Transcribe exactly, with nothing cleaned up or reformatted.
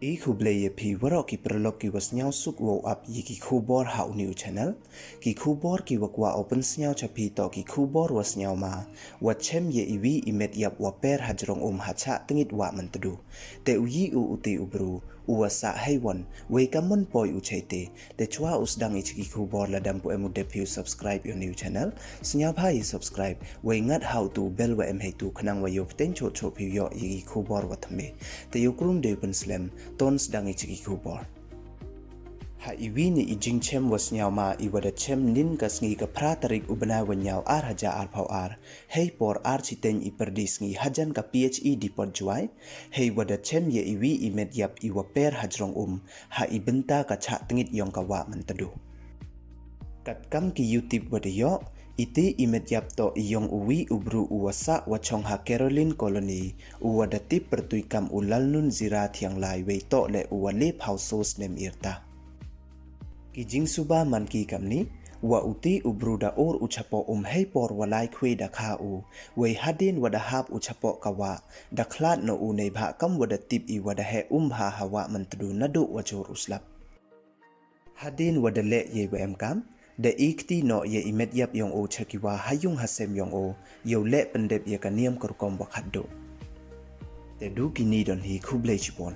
I khublei ya phi waroh ki paralok ki wa sniawsuk wow ap ya ki khubor ha u ni u channel. Ki khubor ki wa kwah u pynsniaw cha phi toh ki khubor wa sniawma, wa chem ya i wi i met yap wa per hajrong um ha chah tngit Wah Myntdu. Te u yi u uti u bru, u wa sah heiwon, wei kammon poi u chaite. Te chwa u sdang i chi ki khubor, lada ym pu em u dep phi u subscribe ya u ni u channel, sniawbha i subscribe, wei ngat ha u tu u bell wa em heitu khnang wa yoh pteng chot chot phi u yoh ya ki khubor wa thymme. Te yow krum de u pynslem, to sdang i chi ki khubor. Ha i wi ni i jingchem wa sniawma i wa da chem nin ka sngi ka phra tarik u bnai wa nyaw ar hajar arphaw ar, hei por ar chiteng i pyrdi sngi hajan ka P H E Depot Jowai, hei wa da chem ya i wi i met yap i wa per hajrong um, ha i bynta ka chah tngit yong ka Wah Myntdu. Katkam ki yutip wa da yoh, iti i met yap toh i yong u wi u bru u wa sah wa chong ha Caroline Colony, u wa da tip pyrtuit kam u Lalnun Zira Thianglai, wei toh le u wa le phaw soo snem i rta. Ki jingsuba man ki kamni, wa uti u bru da ur u chapoh um hei por wa lai khwe da kha u, wei hadien wa da hap u chapoh ka wah, da khlad noh u neibhah kam wa da tip i wa da heh um bha ha Wah Myntdu naduh wa jur u slap. Hadien wa da leh yei wa em kam, da i kti noh ya i met yap yong u cha ki wa ha yung ha sem yong u, yow leh pyndep ya ka niam ka rukom wa khatduh. Te du kini don hi, khublei chibun.